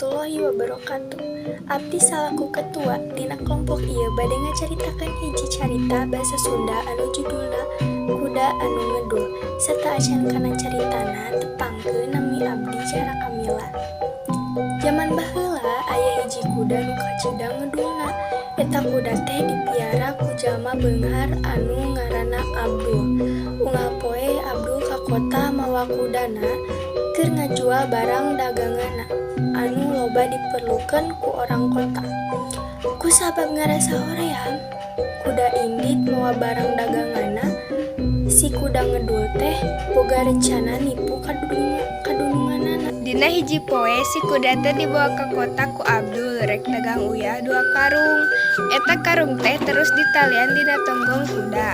Warahmatullahi wabarakatuh. Abdi salaku ketua dina kelompok ieu bade ngacaritakeun hiji carita basa Sunda anu judulna Kuda Anu Ngedul. Sateuacan kana caritana, tepangkeun, nami abdi Zahra Kamila. Jaman baheula aya hiji kuda nu kacida ngedulna. Eta kuda teh dipiara ku jalma beunghar anu ngaranna Abdul. Unggal poe Abdul ka kota mawa kudana keur ngajual barang daganganna anu loba diperlukeun ku urang kota. Kusabab ngarasa hoream kuda indit mawa barang daganganna, si kuda ngedul teh boga rencana nipu kadununganana. Dina hiji poe si kuda teh dibawa ka kota ku Abdul rek dagang uyah dua karung. Eta karung teh terus ditalian dina tonggong kuda.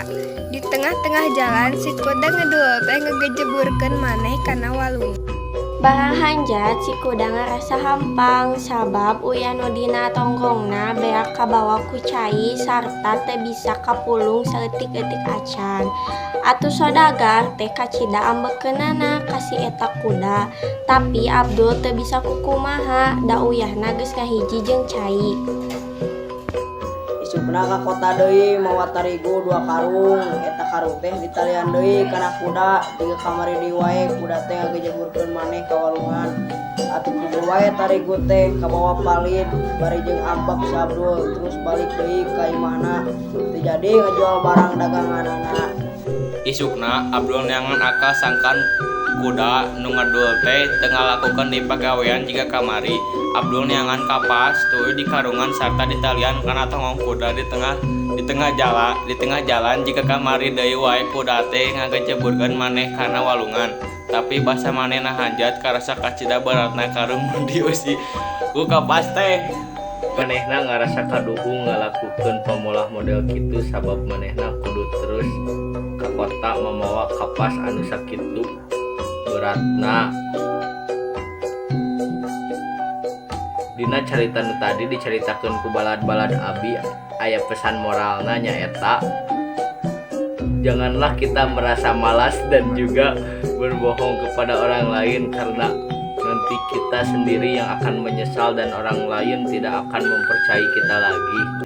Di tengah-tengah jalan si kuda ngedul teh ngagejeburkeun maneh kana walungan. Barahanjat si kuda ngarasa hampang sabab uyah nu dina tonggongna beak kabawa ku cai sarta teu bisa kapulung saeutik-eutik acan. Atuh sodagar teh kacida ambekeunana ka si eta kuda, tapi Abdul teu bisa kukumaha da uyahna geus ngahiji jeung cai. Isukna ka kota deui mawa tarigu dua karung. Eta karung teh ditalian deui kana kuda. Jiga kamari deui wae kuda teh ngagejeburkeun maneh ka walungan. Atuh puguh wae tarigu teh kabawa palid bari jeung ambek si Abdul, terus balik deui ka imahna, teu jadi ngajual barang daganganana. Isukna Abdul neangan akal sangkan kuda nu ngedul teh teu ngalakukeun deui pagawean jiga kamari. Abdul neangan kapas tuluy dikarungan sarta ditalian kana tonggong kuda di tengah jalan. Jiga kamari deui wae kuda teh ngagejeburkeun maneh kana walungan. Tapi basa manehna hanjat karasa kacida beratna karung nu dieusi ku kapas teh. Manehna ngarasa kaduhung ngalakukeun pamolah model kitu sabab manehna kudu terus ka kota mamawa kapas anu sakitu beratna. Dina carita nu tadi dicaritakeun ku balad-balad abi aya pesan moralna, nyaeta janganlah kita merasa malas dan juga berbohong kepada orang lain karena nanti kita sendiri yang akan menyesal dan orang lain tidak akan mempercayai kita lagi.